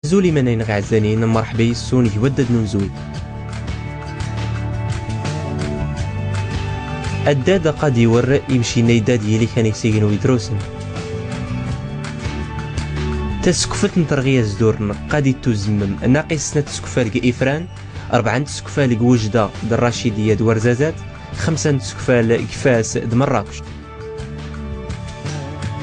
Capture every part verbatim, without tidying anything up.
Azul imannayen ɣ iɛzzanen, mrḥba yis-wen g waddad n unzwi. Addad aqad iwr imcinna iddad yili kan isign wi drusen. Tasukflt n trɣi azdur nqad ittuzmmem naqis snat tsukfal g ifran, rbɛa n tsukfal g wjda d rracidiya d warzazat, xmsa n tsukfal g fas d mrrakc.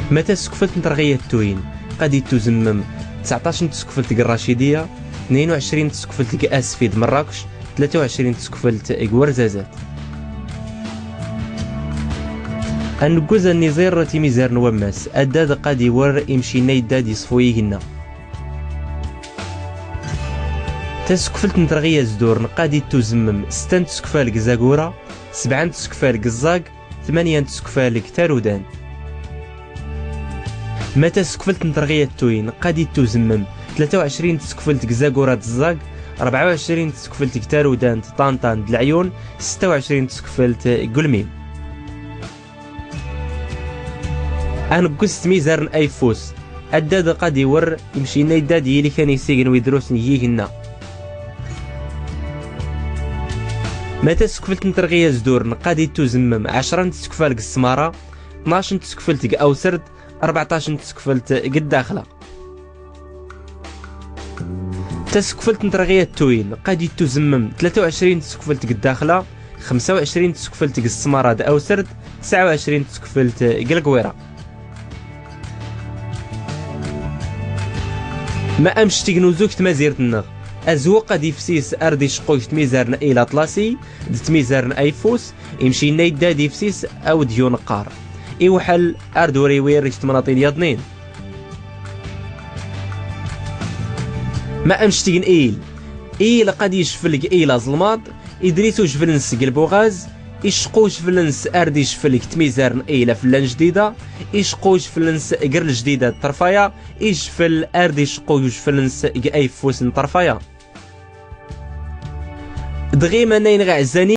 Ma tasukflt n trɣi attuyn qad ittuzmmem tsɛṭac n tsukflt g rracidiya, tnayn u ɛcrin n tsukflt g asfi d mrrakc, tlata u ɛcrin n tsukflt g warzazat. Angguz anniẓir timizar n wammas, addad qad iwr imcinna iddad iṣfu igenna. Tasukflt n trɣi azdur nqad ittuzmmem stta n tsukfal g zagura, sbɛa n tsukfal g ẓẓag, tmanya n tsukfal g tarudan. Ma tasukflt n trɣi attuyn qad ittuzmmem tlata u ɛcrin n tsukflt g zagura d ẓẓag, rbɛa u ɛcrin n tsukflt g tarudan d ṭanṭan d lɛyun, stta u ɛcrin n tsukflt g ulmim. Angguz tmizar n ayffus, addad qad iwr imcinna iddad yili kan isign wi drusen g igenna. Ma tasukflt n trɣi azdur nqad ittuzmmem ɛcra n tsukfal g ssmara, tnac n tsukflt g awsrd, rbɛṭac n tsukflt g ddaxla. Tasukflt n trɣi attuyn qad ittuzmmem tlata u ɛcrin n tsukflt g ddaxla, xmsa u ɛcrin n tsukflt g ssmara d awsrd, tsɛa u ɛcrin n tsukflt g lgwira. Ma amctig n uzug tmazirt nnɣ, azwq ad ifsis ar d icqu g tmizar n il aṭlasi d tmizar n ayffus, imcinna iddad ifsis awd yunqqar, iwḥl ar d uriwir g tmnaṭin yaḍnin. Ma amctig n il, il qad icfl g il aẓlmaḍ, idris ujfl ns g lbuɣaz, icqu ujfl ns ar d icfl g tmizar n il afllan jdida, icqu ujfl ns g rljdida d trfaya, icfl ar d icqu ujfl ns g ayffus n trfaya. Dɣi imannayen ɣ iɛzzanen.